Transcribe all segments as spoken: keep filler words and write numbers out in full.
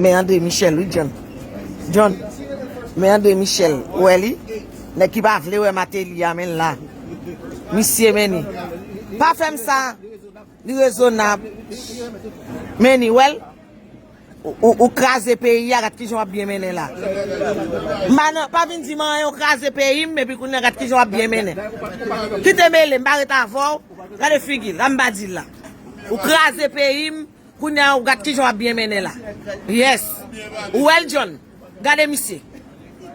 Men André Michel wi John. John, men André Michel, ou wè li? Nèg ki pa vle wè Martelly a, men l la. Misye, men li. Pa fè m sa. Li rezonab. Men li, wè l? Ou, ou, ou kraze peyi a, gad kijan w ap byen mennen la. M pa nan, pa vin di m anyen, ou kraze peyi m, epi kounye a gad kijan w ap byen mennen. Kite mele m, m pa ret avè w. Gade figi l, la m pa di l la. Ou kraze peyi m, kounye a ou gad kijan w ap byen mennen la. Yes. Ou wè l, John? Gade misye.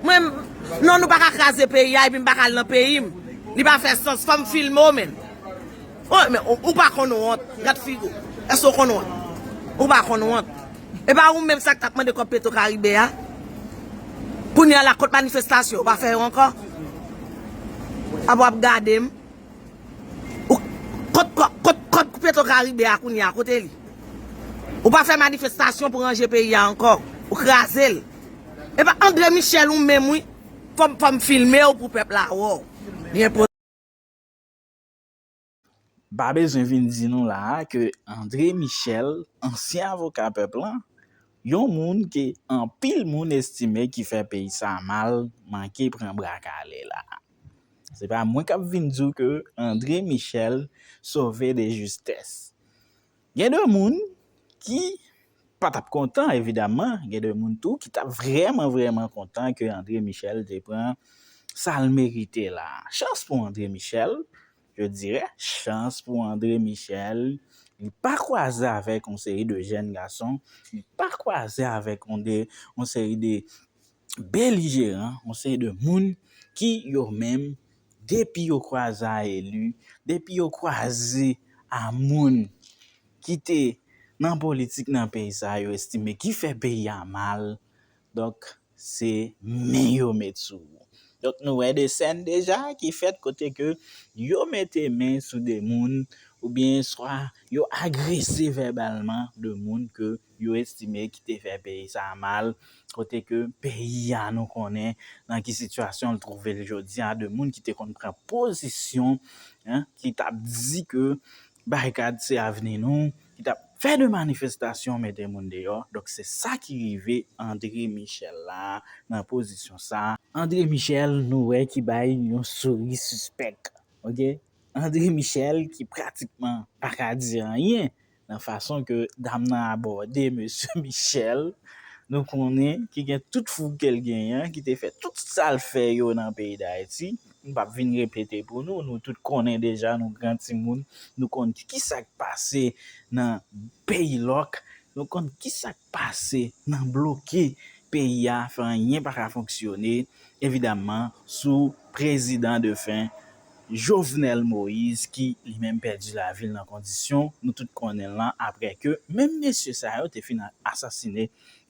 Mwen, non, nou pa ka kraze peyi a, epi m pa ka al nan peyi m. Li pa fè sans, fò m filme w, men. Oh, men ou, ou pa konn wont. Gad figi w. Èske w konn wont? Ou pa konn wont. E pa ou menm sa k t ap mande kòb Petro Caribe a? Kounye a la, kot manifestasyon? Ou pa fè yo ankò? Apa w ap gade m? Ou, kot, kot, kot, kot Petro Caribe a kounye a? Kote li? Ou pa fè manifestasyon pou ranje peyi a ankò. Ou kraze l. E pa André Michel ou menm wi. Fò m, fò m filme w pou pèp la wè w. Li enpo- Pa bezwen vin di nou la a ke André Michel, ansyen avoka pèp lan, yon moun ke anpil moun estime ki fè peyi sa mal, manke pran bra kale la a. Se pa mwen k ap vin di w ke André Michel sove de justès. Gen de moun ki pa t ap kontan, evidaman, gen de moun tou ki t ap vrèman, vrèman kontan ke André Michel te pran sa l merite la. Chans pou André Michel, je dirais, chans pou André Michel, li pa kwaze avèk yon seri de jèn gason, li pa kwaze avèk yon de, yon seri de belijeran, yon seri de moun ki yo menm, depi yo kwaze a eli, depi yo kwaze a moun ki te nan politik nan peyi sa a, yo estime ki fè peyi a mal. Donk, se men yo met sou ou. Donk, nou wè de sèn deja ki fèt kote ke yo mete men sou de moun oubyen swa yo agrese vèbalman de moun ke yo estime ki te fè peyi sa a mal, kote ke peyi a nou konnen nan ki sitiyasyon l twouve l jodi a, de moun ki te konn pran pozisyon, en, ki t ap di ke barikad se avni nou, ki t ap fè de manifestasyon, mete moun deyò. Donk, se sa ki rive André Michel la, nan pozisyon sa. André Michel, nou wè ki bay yon souri sispèk, oke? André Michel ki pratikman pa ka di anyen nan fason ke dam nan abòde mesye Michel, nou konnen ki gen tout foug ke l genyen an, ki te fè tout sa l fè yo nan peyi Dayiti. M p ap vin repete pou nou, nou tout konnen deja, nou gran timoun, nou konn ki sa k pase nan peyi lòk, nou konn ki sa k pase nan bloke peyi a, fè anyen pa ka fonksyone, evidaman, sou prezidan defen Jovenel Moïse, ki li menm pèdi lavi l nan kondisyon nou tout konnen l lan, apre ke menm mesye sa yo te fin asasine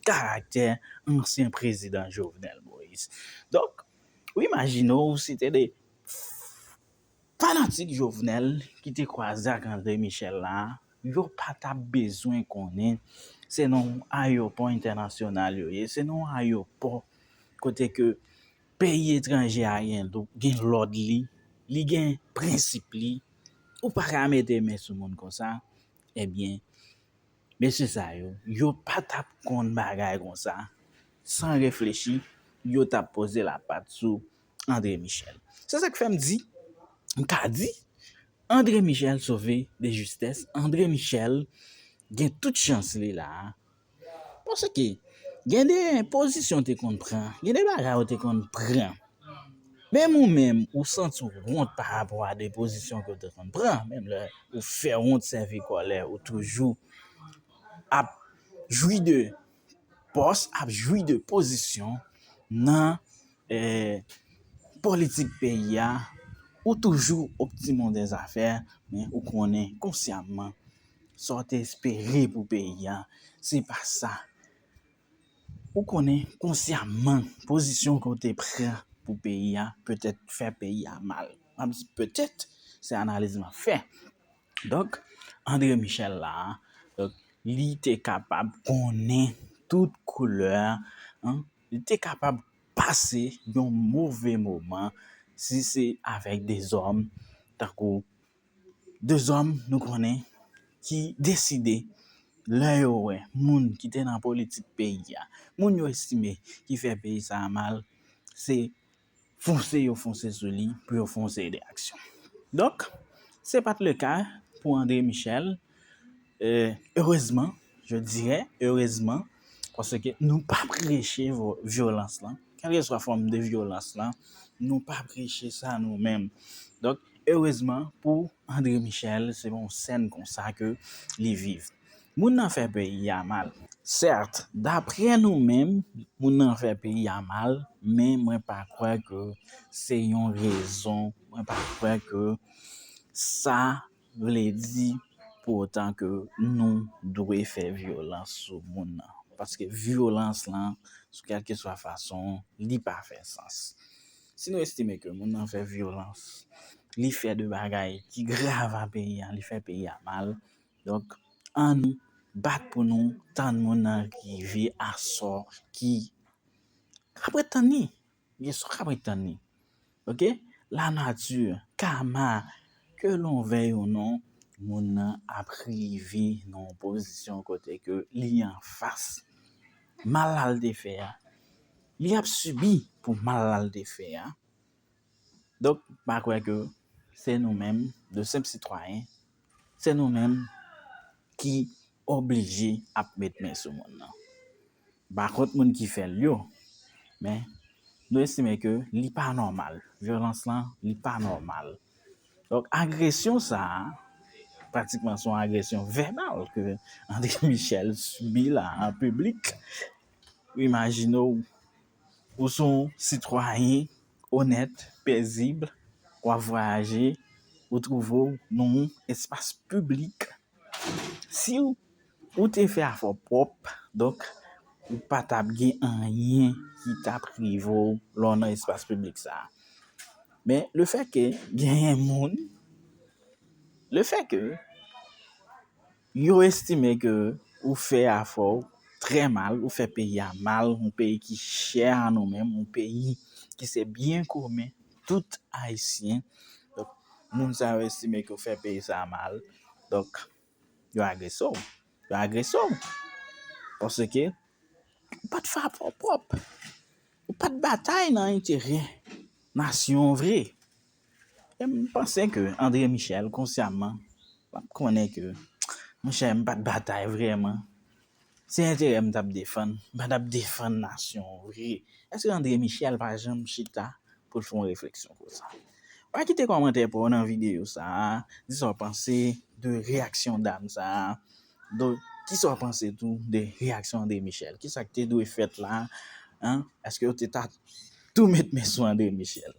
karaktè ansyen prezidan Jovenel Moïse. Donk, ou imajine w si te de fanatik Jovenel ki te kwaze ak André Michel la, yo pa t ap bezwen konnen se nan yon ayewopò entènasyonal yo ye, se nan yon ayewopò kote ke peyi etranje a gen, gen lòd li, li gen prensip li, ou pa ka mete men sou moun konsa, ebyen, mesye sa yo, yo pa t ap konn bagay konsa, san reflechi, yo t ap poze lapat sou André Michel. Se sa k fè m di, m ka di, André Michel sove de justès, André Michel gen tout chans li la a. Paske gen de pozisyon w te konn pran, gen de bagay w te konn pran. Menm ou menm, ou santi w wont pa rapò a de pozisyon ke w te konn pran, menm lè ou fè wont sèvi kòlè, ou toujou ap jwi de pòs, ap jwi de pozisyon nan eh, politik peyi a, ou toujou optimon dèzafè, men ou konnen konsyamman sa w te espere pou peyi a, se pa sa. Ou konnen konsyamman pozisyon ke w te pran pou peyi a, petèt fè peyi a mal. M ap di petèt, se analiz m ap fè. Donk, André Michel la, donk, li te kapab konnen tout koulè, en, li te kapab pase yon move moman si se avèk de zòm, tankou de zòm nou konnen ki deside lè yo wè moun ki te nan politik peyi a, moun yo estime ki fè peyi sa a mal, se fonse yo fonse sou li pou yo fè yon seri de aksyon. Donk, se pa t le ka pou André Michel. Euh, heureusement, je dirais heureusement, paske nou pa preche vo- vyolans lan. Kèlkeswa fòm de vyolans lan, nou pa preche sa nou menm. Donk, heureusement pou André Michel, se pa yon sèn konsa ke li viv. Moun nan fè peyi a mal. Sèt, daprè nou menm, moun nan fè peyi a mal, men mwen pa kwè ke se yon rezon, mwen pa kwè ke sa vle di pou otan ke nou dwe fè vyolans sou moun nan. Paske vyolans lan, sou kèlkeswa fason, li pa fè sans. Si nou estime ke moun nan fè vyolans, li fè de bagay ki grav a peyi a, li fè peyi a mal, donk, ann nou bat pou nou tann moun nan rive a sò ki k ap ret tann li. Gen sò k ap ret tann li. Ok? Lanati, kama, ke l vle ou non, moun nan ap rive nan yon pozisyon kote ke li anfas mal la l te fè a. Li ap sibi pou mal la l te fè a. Donk, m pa kwè ke se nou menm, de senp sitwayen, se nou menm ki oblije ap met men sou moun nan. M pa kont moun ki fè l yo, men nou estime ke li pa nòmal. Vyolans lan, li pa nòmal. Donk, agresyon sa a, pratikman se yon agresyon vèbal ke André Michel sibi la, an piblik. Imajine w, ou se yon sitwayen onèt, pezib, w ap vwayaje, ou twouve w nan yon espas piblik. Si w, ou te fè afè w pwòp, donk, ou pa t ap gen anyen ki t ap rive w lè w nan espas piblik sa a. Men, le fè ke genyen moun, le fè ke yo estime ke ou fè afè w trè mal, ou fè peyi a mal, yon peyi ki chè a nou menm, yon peyi ki se byen komen tout Ayisyen. Donk, moun sa yo estime ke ou fè peyi sa a mal. Donk, yo agrese w. Yo agrese w. Paske ou pa t fè afè w pwòp. Ou pa t batay nan enterè nasyon an vre. E m panse ke André Michel, konsyaman, l ap konnen ke, monchè, m pa t batay vrèman. Se enterè m t ap defann. M pa t ap defann nasyon an vre. Èske André Michel pa janm chita pou l fè yon refleksyon konsa? Pa kite kòmantè pa w nan videyo sa a. Di sa w panse de reyaksyon dam sa a. Donk, kisa w panse tou de reyaksyon André Michel? Kisa k te dwe fèt la? An? Èske yo te ta tou met men sou André Michel?